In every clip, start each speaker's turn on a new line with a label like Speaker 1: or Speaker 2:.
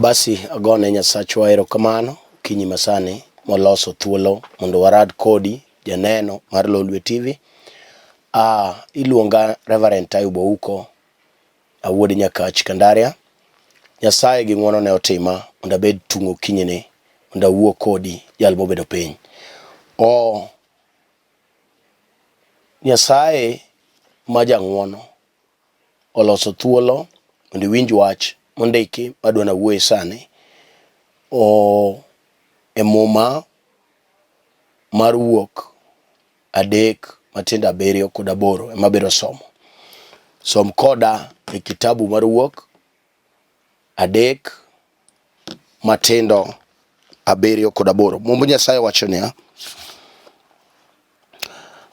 Speaker 1: Basi agone Nyasachwa erokamano okinyi masani moloso thuolo mondo warad kodi janeno mar Lolwe TV. Ah, iluonga Reverend Ayub Ouko, awuod Nyakach Kandaria. Nyasaye gi ng'wono ne otima mondo abed tung' okinyini mondo awuo kodi jal mobedo piny. O Nyasaye ma jang'wono oloso thuolo mondo iwinj wach mondiki madwa nawuoye sani. O e muma mar wuok adek matindo abiriyo kod aboro ema abiro somo. Som koda e kitabu mar wuok adek matindo abiriyo kod aboro. Mumb Nyasaye wacho niya,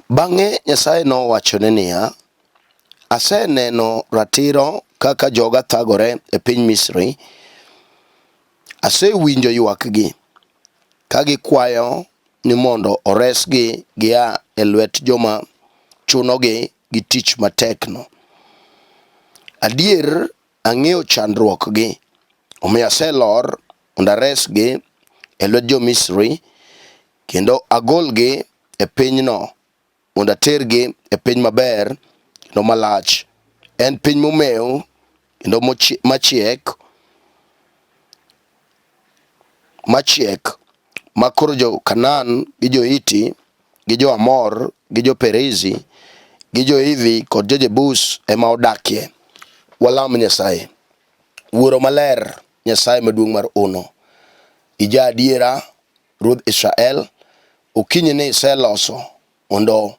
Speaker 1: Bang'e Nyasaye nowachone niya, Aseneno ratiro kaka joga thagore e piny Misri. Asewinjo ywakgi ka gikwayo ni mondo oresgi gia e lwet joma chunogi gi tich matekno. Adier ang'eyo chandruokgi, omiyo aselor mondo aresgi e lwet jo-Misri kendo agolgi e pinyno mondo atergi e piny maber kendo malach. En piny momew kendo machiek machiek ma koro jo-Kanaan gi jo-Hiti gi jo-Amor gi jo-Perizi gi jo-Hivi kod jo-Jebus ema odakie. Walam Nyasaye. Wuoro maler, Nyasaye maduong' mar ono, ija adiera, Ruodh Israel, okinyi ni iseloso mondo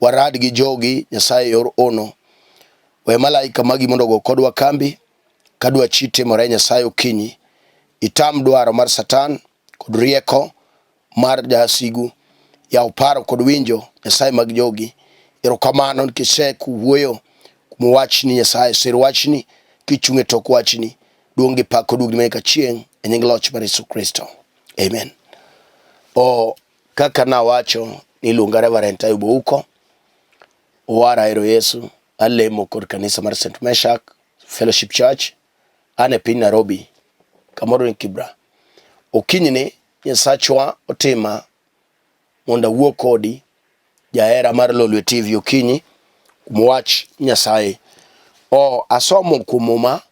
Speaker 1: warad gi jogi Nyasaye yor ono. We malaika magi mondo ogo kodwa kambi ka dwachi timore Nyasaye okinyi. Itam dwaro mar Satan kod rieko mar jasigu. Yaw paro kod winjo Nyasaye mag jogi. Erokamano nikech isewuoyo kuom wachni Nyasaye. Sir wachni kichung' e tok wachni. Duong' gi pak oduogni nyaka chieng' e nying loch mar Yesu Kristo. Amen. O kaka nawacho ni iluonga Reverend Ayub Ouko, owara ahero Yesu, alemo kod kanisa mar St. Meshak Fellowship Church, an e piny Nairobi, kamoro ni Kibra. Okinyni Nyasachwa otima mondo awuo kodi jahera mar Lolwe TV okinyi kuom wach Nyasaye. O asomo kuom Muma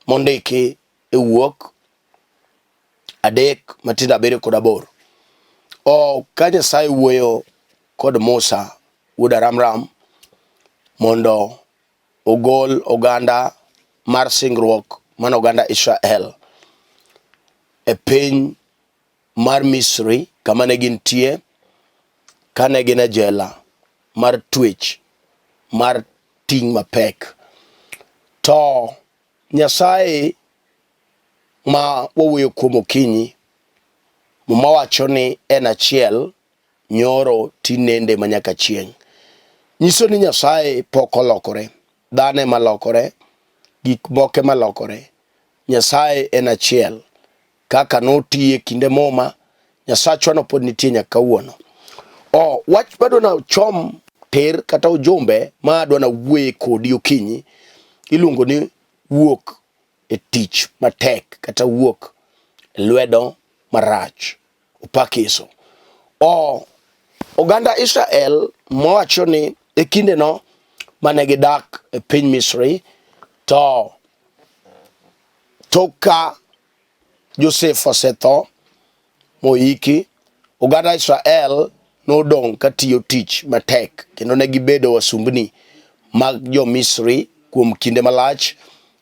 Speaker 1: mondiki e wuok adek matindo abiriyo kod aboro. O ka Nyasaye wuoyo kod Musa wuod Aramram mondo ogol oganda mar singruok mano oganda Israel e piny mar Misri kama ne gintie kane gin e jela mar twech mar ting' mapek. To Nyasaye ma wawuoyo kuom okinyi, Muma wacho ni en achiel nyoro tinende ma nyaka chieng'. Nyiso ni Nyasaye pok olokore, dhano ema lokore, gik moko ema lokore. Nyasaye en achiel kaka notiye kinde Muma, Nyasachwa no pod nitie nyaka kawuono. O wach madwa na chom tir kata ujumbe ma adwa na wuoye kodi okinyi iluongo ni wuok e tich matek kata wuok e lwedo marach. Opak Yesu. O oganda Israel mowacho ni e kindeno mane gidak e piny Misri to tok ka Josef osetho moyiki, oganda Israel nodong' katiyo tich matek kendo ne gibedo wasumbni mag jo-Misri kuom kinde malach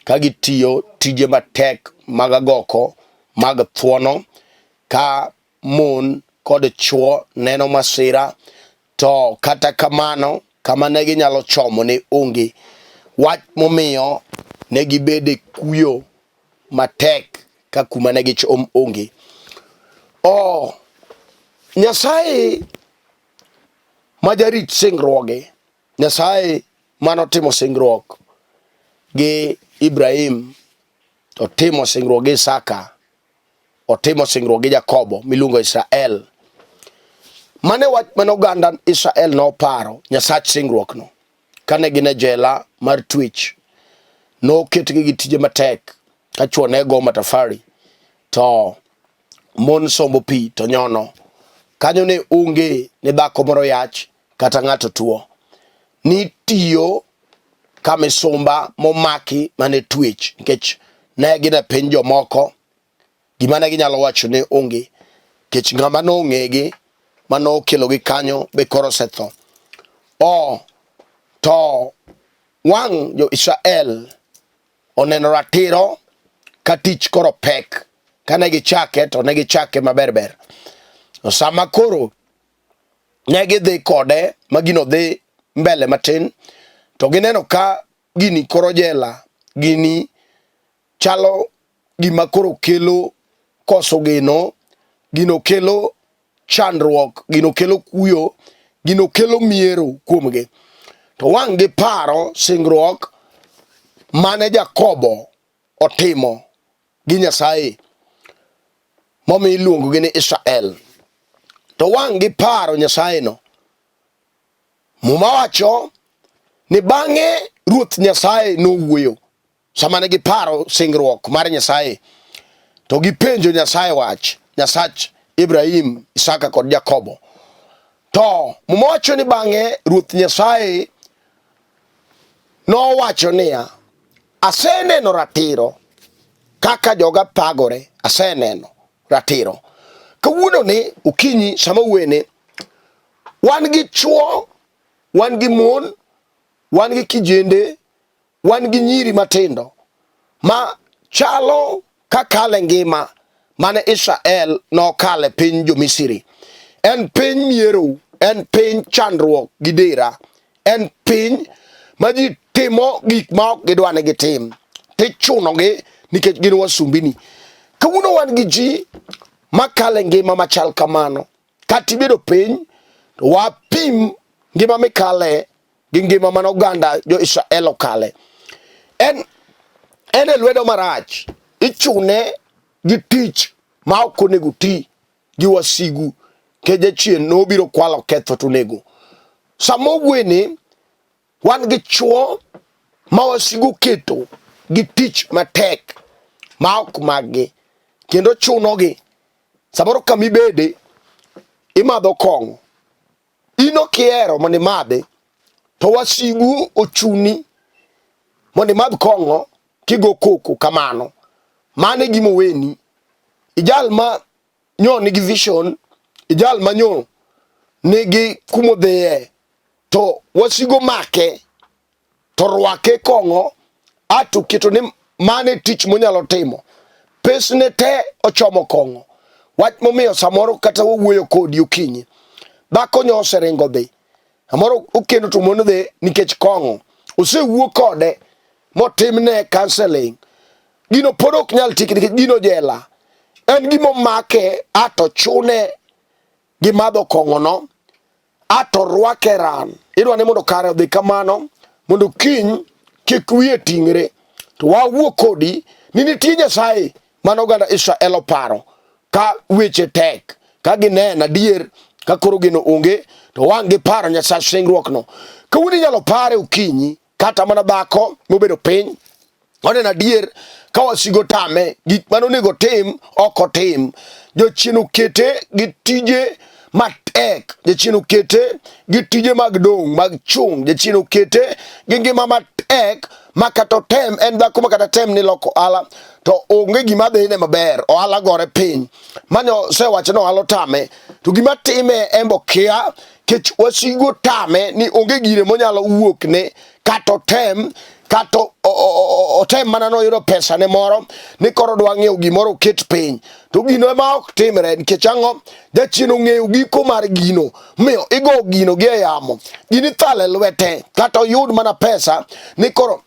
Speaker 1: ka gitiyo tije matek mag agoko, mag thuono, ka mon kod chwo neno masira to kata kamano kama ne ginyalo chomo ne onge. Wach momiyo ne gibedo e kuyo matek ka kuma ne gichom onge. O Nyasaye ma jarit singruoge, Nyasaye manotimo singruok gi Ibrahim, otimo singruok gi Isaka, otimo singruok gi Jakobo miluongo Israel. Mane wach mane oganda Israel noparo Nyasach singruokno kane gin e jela mar twech. Noketgi gi tije matek Ka chwo ne go matafari to mon sombo pi to nyono. Kanyo ne onge ni dhako moro yach kata ng'ato tuo. Nitiyo ka misumba momaki mane twech nikech ne gin e piny jomoko gima ne ginyalo wacho ne onge nikech ng'ama nong'egi mane okelogi kanyo be koro osetho. O to wang' jo-Israel oneno ratiro ka tich koro pek. Kane gichake to ne gichake maber ber. To sama koro ne gidhi kode ma gino dhi mbele matin to gineno ka gini koro jela, gini chalo gima koro kelo koso geno, gino kelo chandruok, gino kelo kuyo, gino kelo miero kuomgi. To wang' giparo singruok mane Jakobo otimo gi Nyasaye momiyo iluongogi ni Israel. To wang' giparo Nyasayeno. Muma wacho ni bang'e Ruoth Nyasaye nowuoyo Sama ne giparo singruok mar Nyasaye, to gipenjo Nyasaye wach, Nyasach Ibrahim, Isaka kod Jakobo. To Muma wacho ni bang'e Ruoth Nyasaye nowacho niya, aseneno ratiro kaka joga thagore, aseneno ratiro. Kawuono ni okinyi sama wuene, wan gi chwo, wan gi mon, wan gi kijende, wan gi nyiri matindo ma chalo ka kale ngima mane Israel nokale piny jo-Misri. En piny miero, en piny chandruok gi dera, en piny ma ji timo gik ma ok gidwa ni gitim, tichunogi nikech gin wasumbini. Kawuono wan gi ji makale ngima machal kamano. Kata ibedo piny, to wapim ngima mikale gi ngima mane oganda jo-Israel okale. En e lwedo marach, ichune gi tich ma ok onego ti gi wasigu ke jachien nobiro kwalo ketho to onego. Sama ogweni wan gi chwo ma wasigu oketo gi tich matek ma ok maggi kendo chunogi. Samoro kama ibede imadho kong'o In ok ihero mondo imadhe, to wasigu ochuni mondo imadh kong'o kigo koko kamano. Mano e gima oweni. Ijal ma nyo nigi vision, ijal ma nyo nigi kumodhiye, to wasigu omake to rwake kong'o ato keto ni mano e tich monyalo timo. Pesne te ochomo kong'o. Wach momiyo samoro kata wawuoyo kodi okinyi, dhako nyo oseringo dhi. Samoro okendo to mon dhi nikech kong'o. Osewuo kode motimne counseling. Gino pod ok nyal tiki nikech gino jela. En gima omake ato chune gi madho kong'ono ato rwake ran. Idwa ni mondo kare odhi kamano mondo kiny kik wiye ting're. To wawuo kodi ni nitie Nyasaye mane oganda Israel oparo ka weche tek, ka gineno adier ka koro geno onge, to wang' giparo Nyasach singruokno. Kawuono inyalo pare okinyi kata mana dhako mobedo piny oneno adier ka wasigo tame gik mane onego otim ok otim. Jachien okete gi tije matek, jachien okete gi tije mag dong' mag chung', jachien okete gi ngima matek ma kata otem en dhako ma kata tem ni loko ohala to onge gima dhine maber, ohala gore piny. Mane osewacho ni ohala otame to gima time en bo kia kech wasigu otame ni onge gire monyalo wuok ne kata otem kata otem mana noyudo pesa ne moro ni koro dwa ng'iewo gimoro oket piny to gino ema ok timre nikech ang'o jachien ong'eyo giko mar gino miyo igo gino gi e yamo gini ithalo e lwete kata oyud mana pesa ni koro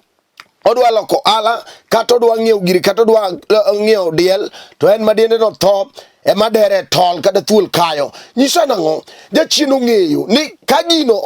Speaker 1: odwa loko ohala kata odwa ng'iewo giri kata odwa ng'iewo diel to en ma diende no tho ema dere tol kata thuol kayo nyisa nang'o jachien ong'eyo ni Ka gino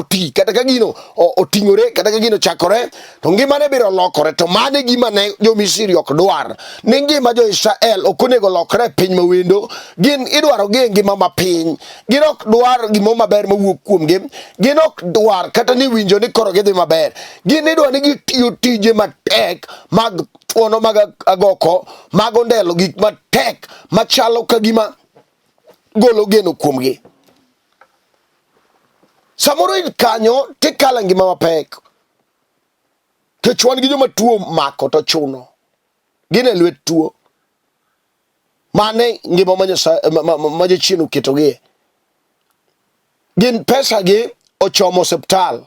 Speaker 1: oti kata ka gino oting'ore kata ka gino chakore to ngimane biro lokore. To mano e gima ne jo-Misri ok dwar, ni ngima jo-Israel ok onego lokre e piny mawendo. Gin idwaro gi e ngima mapiny, gin ok dwar gimoro maber mawuok kuomgi, gin ok dwar kata ni winjo ni koro gidhi maber. Gin idwa ni gitiyo tije matek mag thuono, mag agoko, mag ondelo, gik matek machalo ka gima golo geno kuomgi. Samoro in kanyo tikalo e ngima mapek, kech wan gi joma tuo mako to chuno gin e lwet tuo. Mane ngima ma Nyasaye ma jachien oketogie. Gin pesa gi ochomo osiptal.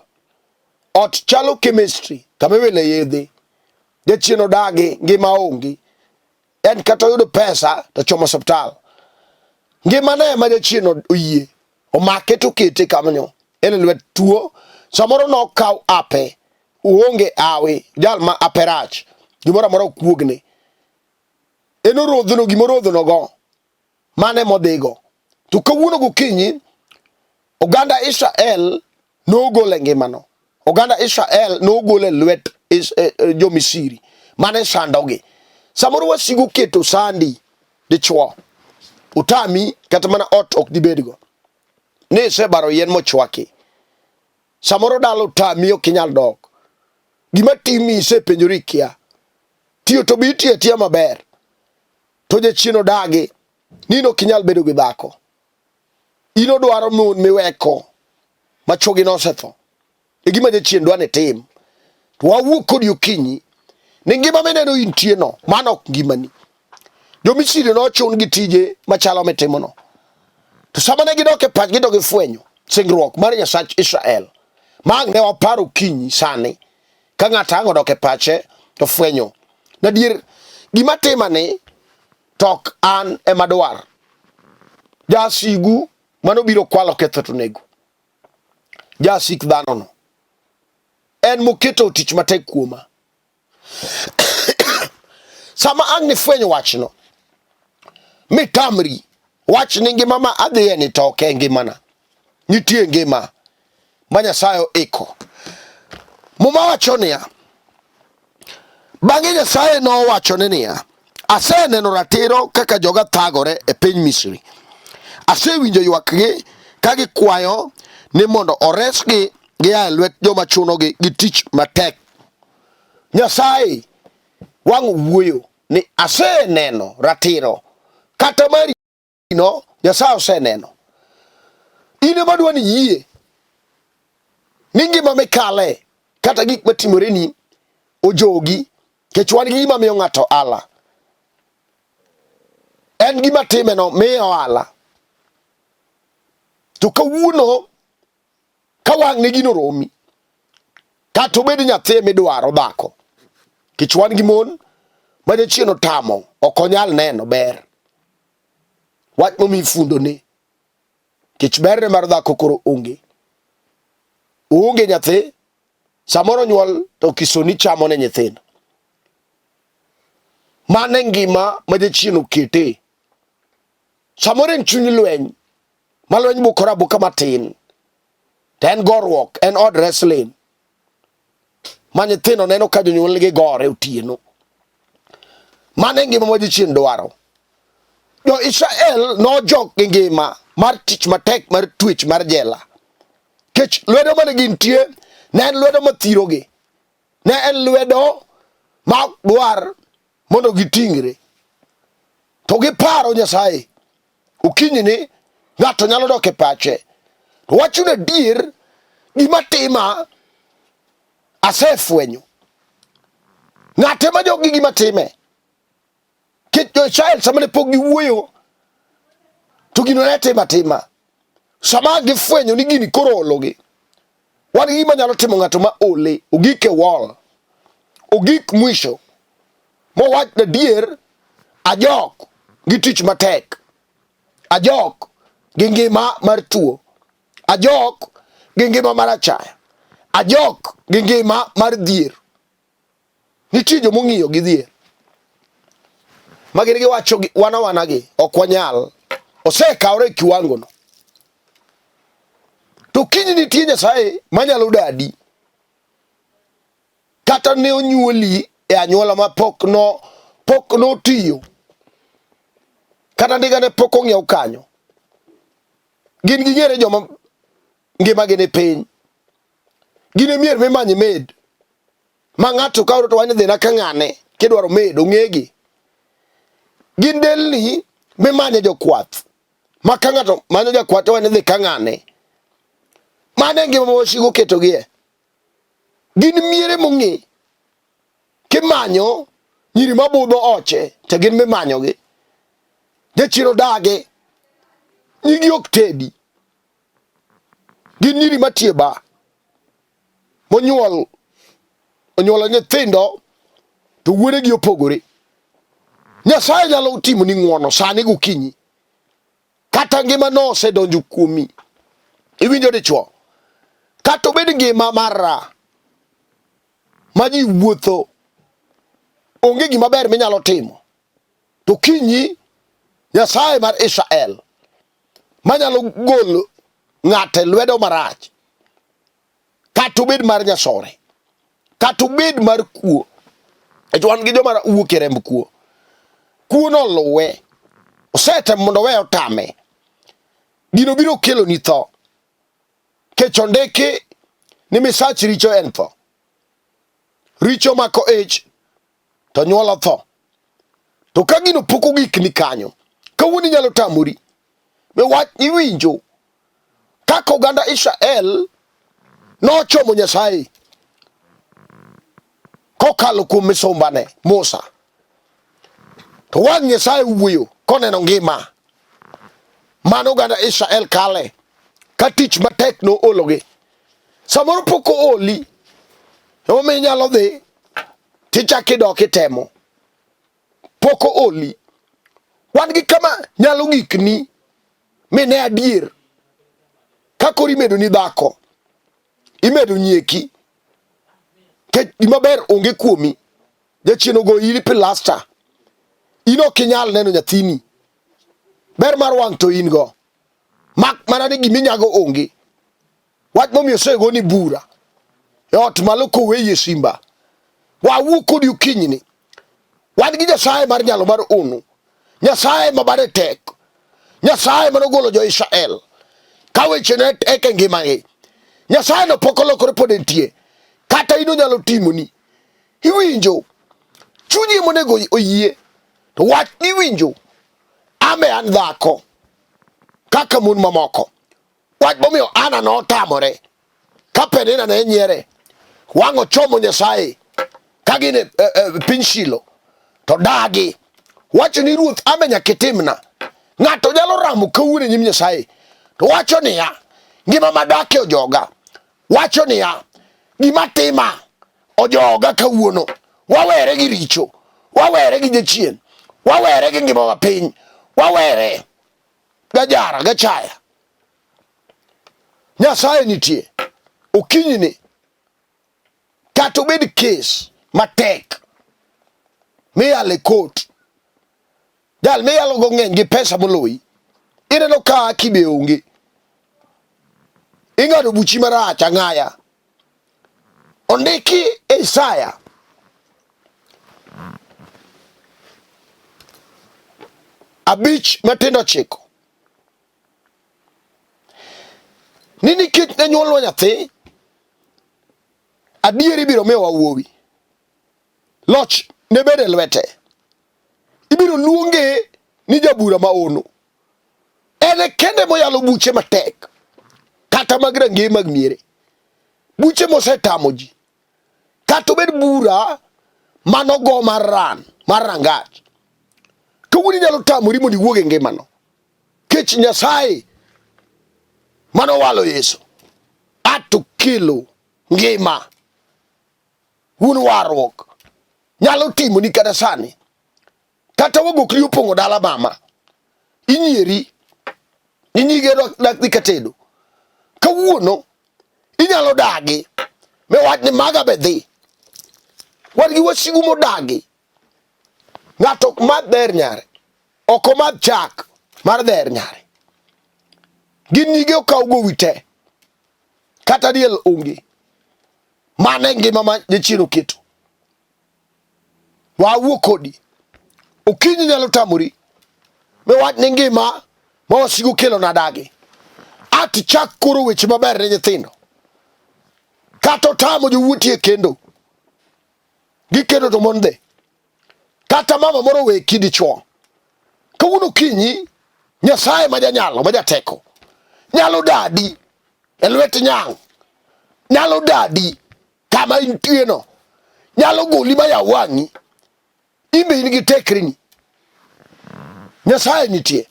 Speaker 1: Ot chalo chemistry kama iwile yedhe. Jachien odagi ngima onge. En kata oyudo pesa to chomo osiptal. Ngimane ema jachien oyie omake to okete kanyo. En e lwet tuo. Samoro nokaw ape, oonge awi, jal ma ape rach. Gimoro amora okuogne. En orodhno gima orodhnogo. Mano ema odhigo. To kawuono gokinyi, oganda Israel nogol e ngimano. Oganda Israel nogol e lwet jo-Misri mane sandogi. Samoro wasigu oketo sandi dichwo, otami kata mana ot ok dibedgo. Ni isebaro yien mochwaki. Samoro dala otami ok inyal dok. Gima timi isepenjori ikia. Tiyo to be itiyo atiya maber. To jachien odagi ni in ok inyal bedo gi dhako. In odwaro mon miweko ma chwogi nosetho. E gima jachien dwa ni tim. To wawuok kodi okinyi ni ngima mineno intie no, mano ok ngimani. Jo-Misri nochun gi tije machalo mitimono. To sama ne gidok e pachgi to gifwenyo singruok mar Nyasach Israel. Ma ang' ne waparo okinyi sani ka ng'ato ang' odok e pache to fwenyo nadier gima timani to ok an ema dwar. Jasigu mano biro kwalo ketho to nego. Jasik dhanono en moketo tich matek kuoma. Sama ang' nifwenyo wachno mitamri wach ni ngima ma adhiye ni to ok e ngimana. Nitie ngima ma Nyasaye oiko. Muma wacho niya, bang'e Nyasaye nowachone niya, aseneno ratiro kaka joga thagore e piny Misri. Asewinjo ywakgi ka gikwayo ni mondo oresgi gia e lwet joma chunogi gi tich matek. Nyasaye wang' owuoyo ni aseneno ratiro kata mari no Nyasaye oseneno. In ema dwa ni yie ni ngima mikale kata gik matimoreni ojogi, nikech wan gi gima miyo ng'ato ala. En gima timeno miyo ohala. To kawuono ka wang' ne gino romi, kata obed nyathi midwaro dhako, nikech wan gi mon ma jachien otamo ok onyal neno ber. Wach momi fundo ni kech berne mar dhako koro onge. Oonge nyathi, samoro nyuol to kisoni chamo ne nyithindo. Mano e ngima ma jachien okete. Samoro en chuny lweny, ma lweny bukore abuka matin, to en goruok, en od wrestling. Ma nyithindo neno ka jonyuolgi gore otieno. Mano e ngima ma jachien dwaro. Jo-Israel nojok gi ngima mar tich matek mar twech mar jela. Kech lwedo mane gintie ne en lwedo mathirogi. Ne en lwedo ma ok dwar mondo giting're. To giparo Nyasaye. Okinyi ni ng'ato nyalo dok e pache. To wachno adier, gima tima asefwenyo. Ng'ate ma jok gi gima time. Kech jo-Israel sama ne pok giwuoyo to gino ne timo atima. Sama gifwenyo ni gini koro ologi, wan gi gima nyalo timo ng'ato ma ole, ogik e wall, ogik mwisho, mowach adier, ajok gi tich matek, ajok gi ngima mar tuo, ajok gi ngima mar achaya, ajok gi ngima mar dhier. Nitie joma ong'iyo gi dhier ma gin giwacho wan awana gi ok wanyal, osekawore e kiwango no. To kiny nitie Nyasaye manyalo dadi. Kata ne onyuoli e anyuola ma pok no pok notiyo. Kata ndiga ne pok ong'iew kanyo. Gin ging'ere joma ngimagi ni piny. Gin e mier mimanye maid. Ma ng'ato ka to wani dhina ka ng'ane kidwaro maid ong'egi. Gin delni mimanye jokwath. Ma ka ng'ato manyo jakwath to wani dhi ka ng'ane. Mano e ngima ma wasigu oketogie. Gin miere mong'e. Kimanyo nyiri mabudho oche to gin mimanyogi. Jachien odagi. Nyigi ok tedi. Gin nyiri matiyo ba monyuol onyuolo nyithindo to wuonegi opogore. Nyasaye nyalo timoni ng'wono sani gokinyi kata ngima no osedonjo kuomi. Iwinjo dichwo? Kata obed ngima mar ra ma ji wuotho, onge gima ber minyalo timo. To kinyi Nyasaye mar Israel manyalo golo ng'ato e lwedo marach, kata obed mar nyasore, kata obed mar kuo. Nikech wan gi joma wuok e remb kuo. Kuo no oluwe, osetemo mondo owe otame. Gino biro keloni tho. Kech ondiki ni misach richo en tho. Richo mako ich to nyuolo tho. To ka gino pok ogik ni kanyo, kawuono inyalo tamori. Me wach iwinjo kaka oganda Israel nochomo Nyasaye kokalo kuom misumbane Musa. To wang' Nyasaye wuoyo koneno ngima mano oganda Israel kale ka tich matek noologi. Samoro pok ooli, emomiyo inyalo dhi tichak idok itemo. Pok ooli. Wan gi kama nyalo gikni mine adier ka koro imedo ni dhako, imedo nyieki, kech gima ber onge kuomi. Jachien ogoyi ili pilasta, in ok inyal neno nyathini. Ber mar wang' to in go, mak mana ni giminyago onge. Wach momiyo osegoni bura e ot malo koweyie simba. Wawuo kodi okinyini. Wan gi Nyasaye mar nyalo mar unu. Nyasaye ma bade tek. Nyasaye mane ogolo jo-Israel ka weche ne tek e ngimagi. Nyasaye no pok olokore pod entie. Kata in onyalo timoni. Iwinjo. Chunyi ema onego oyie. To wach iwinjo. Ame an dhako. Kaka mon mamoko. Wach momiyo Ana notamore ka Penina ne nyiere, wang' ochomo Nyasaye ka gin e, e, e piny Shilo to dagi wacho ni ruoth ame nyaka itimna. Ng'ato nyalo ramo kawuono e nyim Nyasaye to wacho niya, ngima madake ojoga. Wacho niya, gima tima ojoga kawuono. Wawere gi richo, wawere gi jachien, wawere gi ngima ma piny, wawere gajara gachaya. Nyasaye nitie okinyini, kata obed kes matek miyalo e kot, jal miyalogo ng'eny gi pesa moloyi, ineno ka haki be onge, ing'ado buchi marach ang'aya. Ondiki e Isaya 5:9 ni nikech ne nyuolwa nyathi, adier ibiro miyowa wuowi, loch ne bed e lwete, ibiro luonge ni jabura ma ono. En e kende moyalo buche matek, kata mag rangeye mag miere, buche mosetamo ji, kata obed bura manogo mar ran mar rangach. Kawuono inyalo tamori mondo iwuog e ngimano. Kech Nyasaye manowalo Yesu ato kelo ngima wuon warruok nyalo timoni kata sani kata wagokri opong'o dala mama inyieri inyige dak dhi katedo kawuono inyalo dagi miwach ni maga be dhi wan gi wasigu modagi ng'ato ok madh dher nyare ok omadh chak mar dher nyare gin nyige okaw gowi te. Kata diel onge. Mano e ngima ma jachien oketo. Wawuo kodi. Okinyi nyalo tamori. Miwach ni ngima ma wasigu kelo nadagi. Ati chak koro weche maber ne nyithindo. Kata otamo jowuoti e kendo. Gikendo to mon dhi. Kata mama moro we kidi chwo. Kawuono okinyi Nyasaye ma janyalo ma jateko nyalo dadi e lwet nyang' nyalo dadi kama intieno nyalo goli ma yaw wang'i in be in gi tekrini Nyasaye nitie.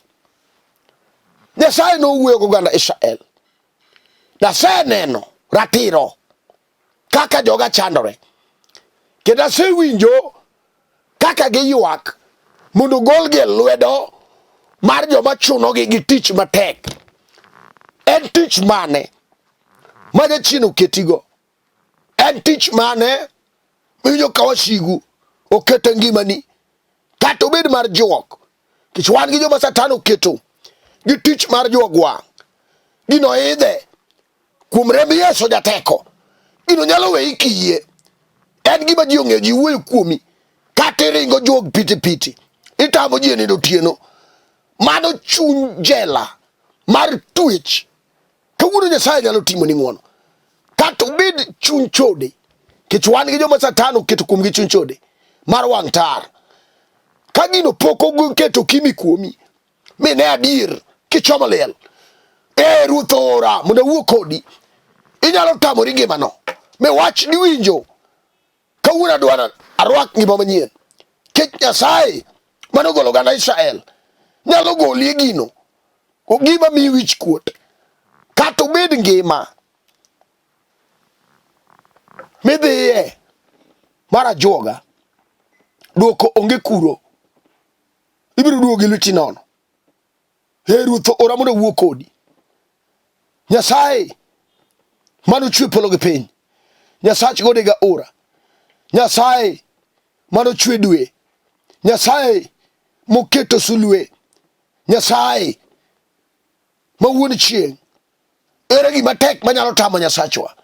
Speaker 1: Nyasaye nowuoyo goganda Israel. Naseneno ratiro kaka joga chandore kendo asewinjo kaka giywak mondo golgi e lwedo mar joma chunogi gi tich matek. En tich mane ma jachien oketigo? En tich mane miwinjo ka wasigu oketo e ngimani kata obed mar juok? Nikech wan gi joma Satan oketo gi tich mar juok wang', gino idhe kuom remb Yesu jateko. Gino nyalo weyi kiyie. En gima ji ong'eyo, ji wuoyo kuomi. Kata iringo juog piti piti, itamo ji e nindo otieno. Mano chuny jela mar twech. Kawuono Nyasaye nyalo timoni ng'wono. Kata obed chuny chode, nikech wan gi joma Satan oketo kuomgi chuny chode mar wang' tar. Ka gino pok oketo kimi kuomi, mi ne adier kichomo liel ee ruoth oora mondo awuo kodi inyalo tamori ngimano mi wach niwinjo kawuono adwaro arwak ngima manyien kech nyasaye mane ogolo oganda israel nyalo goli e gino gima miyi wich kuot kata obed ngima midhiye mar ajuoga duoko onge kuro ibiro duogo gi lweti nono. He Ruoth ora mondo awuo kodi. Nyasaye mane ochwe polo gi piny, Nyasach gode ga ora, Nyasaye mane ochwe dwe, Nyasaye moketo sulwe, Nyasaye ma wuon chieng'. Ere gima tek manyalo tamo Nyasachwa?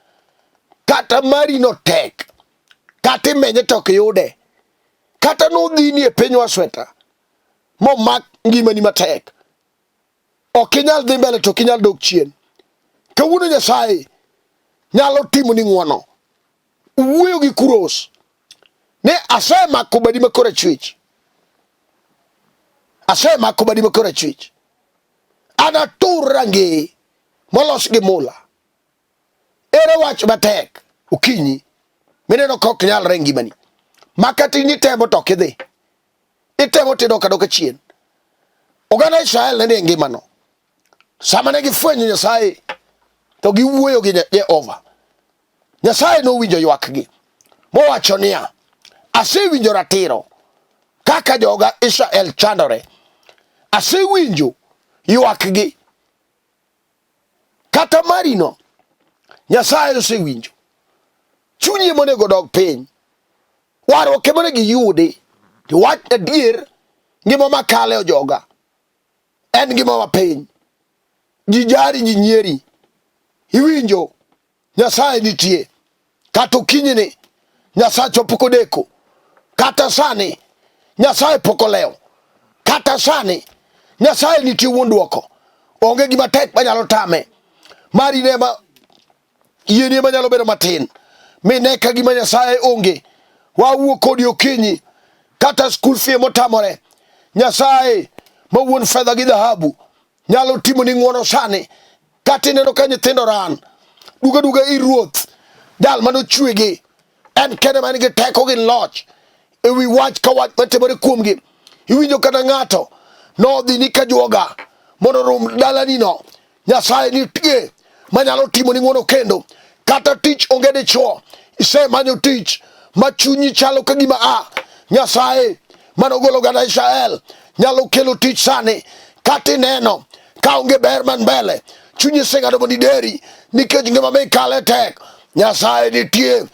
Speaker 1: Kata mari no tek, kata imenye to ok yude, kata nodhini e piny wasweta momak ngimani matek, ok inyal dhi mbele to ok inyal dok chien. Kawuono Nyasaye nyalo timoni ng'wono. Wuoyo gi Kuros ne asemako badi ma korachwich, asemako badi ma korachwich Anatur rangeye molos gi mula. Ere wach matek okinyi mineno ka ok nyalre e ngimani, ma kata in itemo to ok idhi, itemo tidok adoka chien. Oganda Israel ne ni e ngimano. Sama ne gifwenyo Nyasaye to giwuoyo gi Jehova, Nyasaye nowinjo ywakgi mowacho niya, asewinjo ratiro kaka joga Israel chandore, asewinjo ywakgi kata marino Nyasaye osewinjo. Chunyi ema onego dog piny, warruok ema onego iyudi. To wach adier, ngima makale ojoga en ngima ma piny. Ji jari, ji nyieri, iwinjo Nyasaye nitie kata okinyini Nyasaye pok odeko, kata sani Nyasaye pok olewo, kata sani Nyasaye nitie wuon dwoko. Onge gima tek manyalo tame. Mari ne ma yieni ema nyalo bedo matin mine ka gima Nyasaye onge. Wawuo kodi okinyi kata skul fee motamore. Nyasaye ma wuon fedha gi dhahabu nyalo timoni ng'wono sani kata ineno ka nyithindo ran duga duga ir ruoth jal mane ochwegi en kende man gi teko gi loch e wi wach ka wach matimore kuomgi iwinjo kata ng'ato nodhi ni kajuoga mondo orum dalanino Nyasaye nitie manyalo timoni ng'wono kendo kata tich onge dichwo isemanyo tich ma chunyi chalo ka gima a Nyasaye mane ogolo oganda Israel nyalo kelo tich sani kata ineno ka onge ber man mbele chunyi oseng'ado mondo ideri nikech ngima mikale tek Nyasaye nitie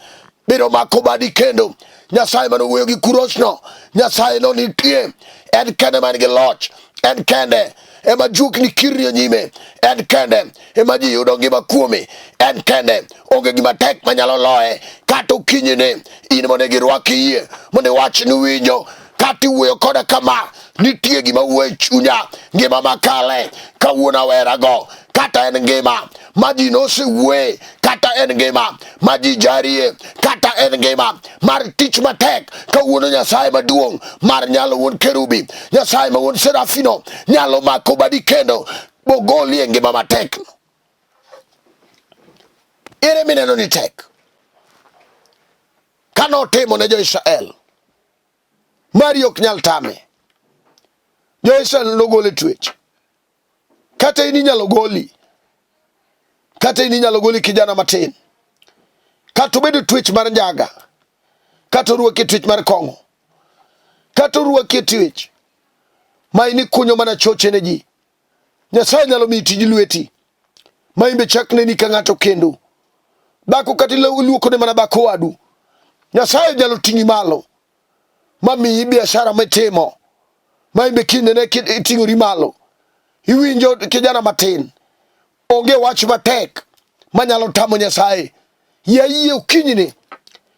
Speaker 1: biro mako badi kendo Nyasaye mane owuoyo gi Kurosno Nyasaye no nitie en kende man gi loch en kende ema juokni kirni e nyime, en kende ema ji yudo ngima kuome, en kende onge gima tek manyalo loye. Kata okinyini in mondo girwak yie mondo iwach ni winjo kata iwuoyo koda kama, nitie gima wuoyo e chunya, ngima makale kawuono awerago, kata en ngima ma ji nosewuoye, kata en ngima ma ji jarie, kata en ngima mar tich matek, kawuono Nyasaye maduong' mar nyalo wuon kerubi, Nyasaye ma wuon serafino nyalo mako badi kendo bogoli e ngima matek. Ere mineno ni tek? Kane otimo ne jo-Israel, mari ok nyal tame. Jo-Israel nogol e twech. Kata in inyalo goli, kata in inyalo goli kijana matin, kata obedo twech mar njaga, kata orwaki e twech mar kong'o, kata orwaki e twech ma in ikunyo mana choche ne ji. Nyasaye nyalo miyi tij lweti ma in be chak neni ka ng'ato kendo dhako kata iluokone mana dhako wadu. Nyasaye nyalo ting'i malo ma miyi biashara mitimo ma in be kindene iting'ori malo. Iwinjo kijana matin, onge wach matek manyalo tamo Nyasaye. Yie yie okinyini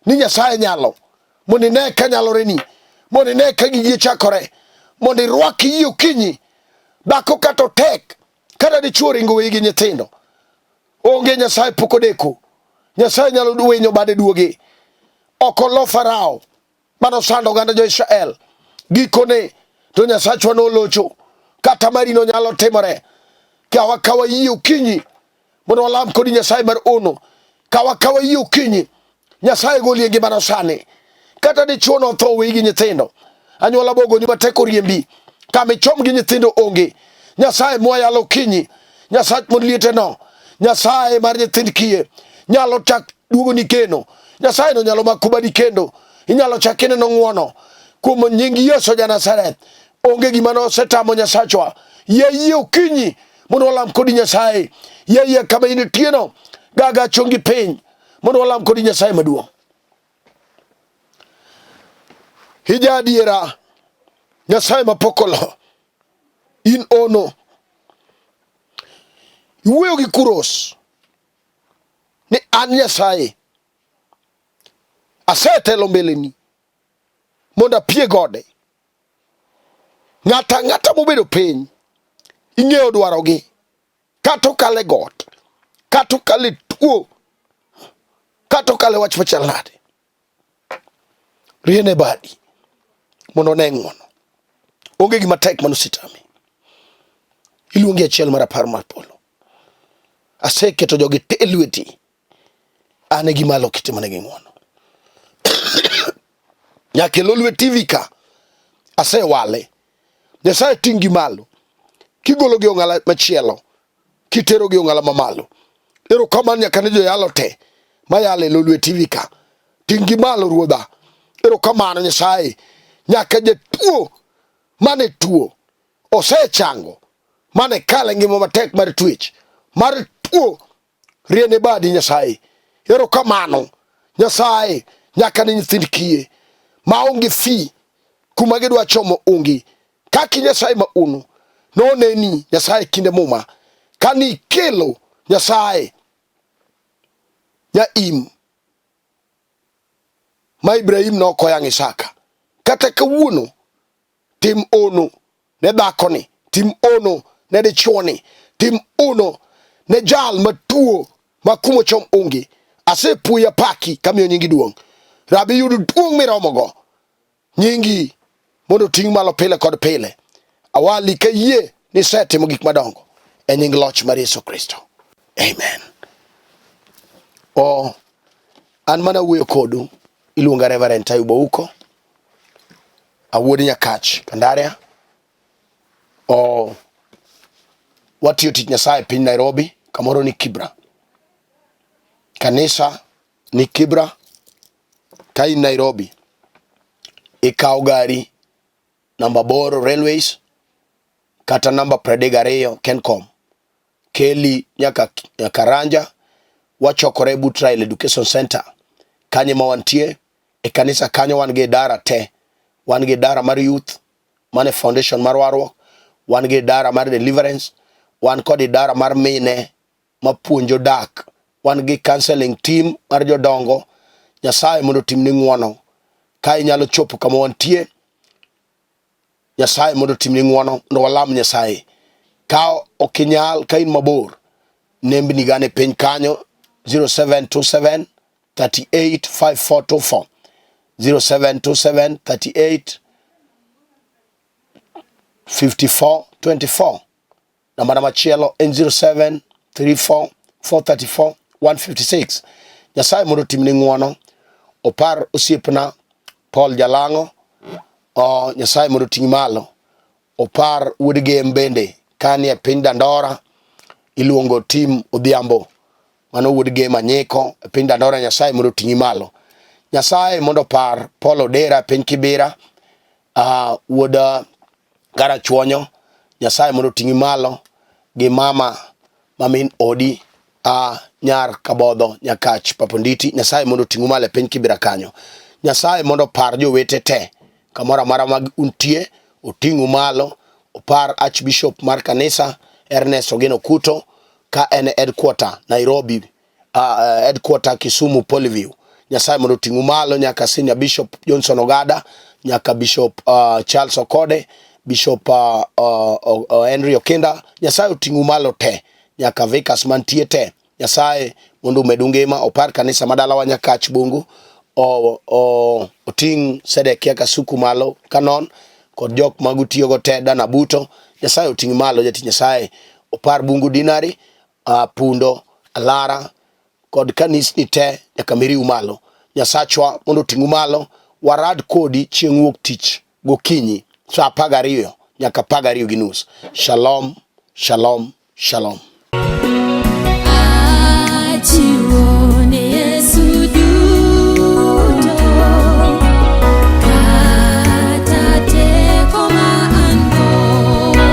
Speaker 1: ni Nyasaye nyalo, mondo ine ka nyaloreni, mondo ine ka gigi chakore, mondo irwak yie okinyi. Dhako kata otek, kata dichuo ringo weyi gi nyithindo, onge Nyasaye pok odeko. Nyasaye nyalo winyo bade duogi. Ok olo Farao mane osando oganda jo-Israel. Gikone to Nyasachwa nolocho. Kata marino nyalo timore. Kawa kawa yie okinyi mondo walam kodi Nyasaye mar ono. Kawa kawa yie okinyi Nyasaye goli e ngimano sani. Kata dichuo notho oweyi gi nyithindo, anyuola bogoni matek oriembi, kama ichom gi nyithindo onge. Nyasaye mwayalo okinyi, Nyasach mon liete no, Nyasaye mar nyithind kiye nyalo chak duogoni kendo. Nyasaye no nyalo mako badi kendo, inyalo chak ineno ng'uono kuom nying Yesu ja Nazareth. Onge gima nosetamo Nyasachwa. Yie yie okinyi mondo walam kodi Nyasaye. Yie yie kama intieno, gaga chongi piny mondo walam kodi Nyasaye maduong'. Hija adiera, Nyasaye mapok olo, in ono. Iwuoyo gi Kuros ni an Nyasaye asetelo mbeleni mondo apie gode. Ng'ato ang'ata mobedo piny ing'eyo dwarogi, kata okal e got, kata okal e tuo, kata okal e wach machal nade. Riene badi mondo one ng'wono. Onge gima tek mano sitami. Iluongi achiel mar apar mar polo. Aseketo jogi te e lweti. An e gima alo kitimonegi ng'wono. Nyaka e Lolwe TV ka asewale. Nyasaye ting' gi malo kigolo gi ong'ala machielo kitero gi ong'ala mamalo. Erokamano nyaka ne joyalo te mayalo e Lolwe TV ka. Ting' gi malo Ruodha. Erokamano Nyasaye. Nyaka jatuo mane tuo osechango mane kale ngima matek mar twech mar tuo riene badi Nyasaye. Erokamano Nyasaye nyaka ne nyithind kiye maonge fi kuma gidwa chomo onge. Kaki Nyasaye ma unu noneni Nyasaye kinde muma kani ikelo Nyasaye nyaim ma Ibrahim nokoyang' Isaka. Kata kawuono tim ono ne dhakoni, tim ono ne dichuoni, tim ono ne jal matuo ma kumo chom onge. Asepuoyi apaki kamiyo nyingi duong'. Rabi yud duong' miromogo. Nyingi mondo oting' malo pile kod pile. Awali ka yie ni isetimo gik madongo e nying loch mar Yesu Kristo. Amen. O, an mana wuoyo kodu, iluonga Reverend Tayub Ouko. Awuod Nyakach Kandaria. O watiyo tich Nyasaye piny Nairobi, kamoro ni Kibra. Kanisa ni Kibra, ka in Nairobi, ikawo gari namba 8 Railways kata namba 32 Kencom keli nyaka Karanja, wachokore but Rail Education Center kanye ma wantie e kanisa kanyo wan gi idara te, wan gi idara mar youth mane foundation mar warruok, Wan gi idara mar deliverance, wan kod idara mar mine mapuonjo dak, wan gi counseling team mar jodongo. Nyasaye mondo otimni ng'wono. Ka inyalo chopo kama wantie, Nyasaye mondo otimni ng'wono mondo walam Nyasaye. Ka ok inyal, ka in mabor, nembni gane piny kanyo 0727 38 5424 0727 38 54 24. Nambana machielo en 07 34 434 156. Nyasaye mondo otimni ng'wono, opar osiepna Paul Jalang'o, o Nyasaye mondo oting' malo, opar wuod Gem bende ka nie piny Dandora, iluongo Tim Odhiambo, mano wuod Gem Anyiko e piny Dandora, Nyasaye mondo oting'i malo. Nyasaye mondo opar Paul Odera e piny Kibira, wuod Karachuonyo, Nyasaye mondo oting'i malo gi mama ma min odi a nyar Kabodho Nyakach Paponditi, Nyasaye mondo oting'u malo e piny Kibira kanyo. Nyasaye mondo opar jowete te kamoro amora mag untie, oting'u malo, opar Archbishop mar kanisa Ernest Ogeno Kuto ka en e headquarter Nairobi headquarter Kisumu Polyview. Nyasaye mondo oting'u malo nyaka Senior Bishop Johnson Ogada, nyaka Bishop Charles Okode, Bishop Henry Okinda. Nyasaye oting'u malo te, nyaka Vickers mantie te. Nyasaye mondo omedu ngima, opar kanisa madalawa Nyakach Bungu, oting' Sedekia Kasuku malo kanon kod jok magutiyogo te Dana Buto. Nyasaye oting' malo jatich Nyasaye, opar Bungu Dinari, Pundo, Alara kod kanisni te nyaka miriu malo. Nyasachwa mondo oting'u malo, warad kodi chieng' wuok tich gokinyi saa 12 nyaka 12:30. Shalom, shalom, shalom.
Speaker 2: Achiwo.